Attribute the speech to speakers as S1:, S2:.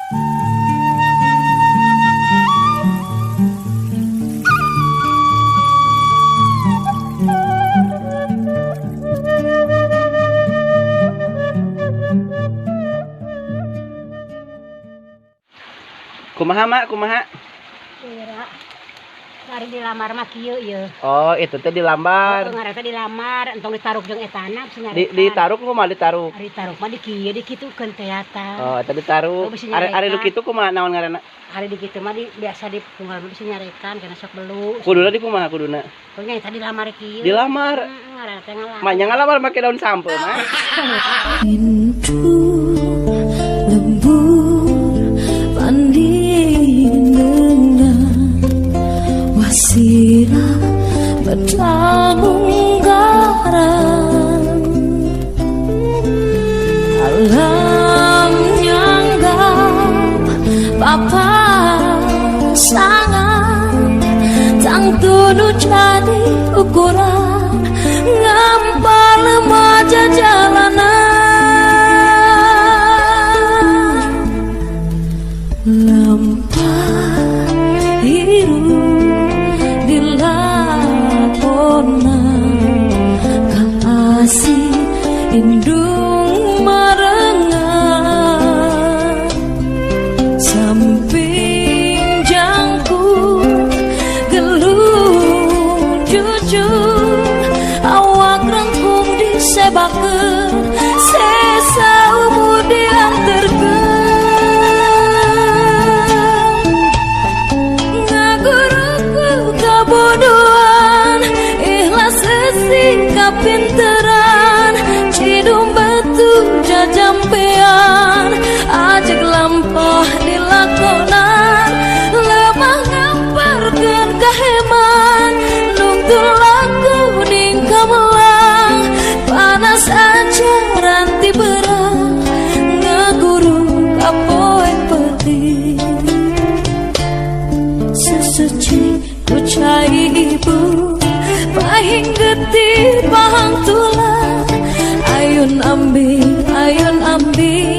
S1: Kumaha, Mak? Kumaha?
S2: Kira. Ari dilamar mah kieu ieu.
S1: Oh, itu teh dilambar.
S2: Oh, ngaran teh dilamar, entong ditaruk jeung etana bisa
S1: Di
S2: nyarekan.
S1: Ditaruk kumaha ditaruk?
S2: Ari taruk mah di kieu dikitukeun teh eta.
S1: Oh, eta ditaruk.
S2: Oh, bisa
S1: Ari ari nu
S2: nyarekan.
S1: Kitu kumaha, naon ngaranna?
S2: Ari di kitu mah di biasa di punggal mah bisa nyarekan karena sok belu.
S1: Kuduna di kumaha kuduna?
S2: Pokoknya eta dilamar kieu.
S1: Dilamar.
S2: Heeh, ngaran teh ngalamar.
S1: Mak nya ngalamar make daun sampeu mah.
S3: Intu lembur pandinengan wasira bedamunggaran alam nyanggap papasangan tangtu nu jadi ukuran ngampar remaja jalanan lampah hirup dilakonan kaasih indung marengan samping jangkung geluh jujur awak rengkung disebakeun sesa umur dianterkeun ngaguruku kabodohan ikhlas eusi kapinteran cidung batu jajampean ajeg lampah dilakonan lemah ngamparkeun kaheman nungtul laku ning kamelang panas ajaran ti berang ngaguru kapoe peuting sesuci ku cai ibu pahing getih pahang tulang ayun ambing ayun ambing.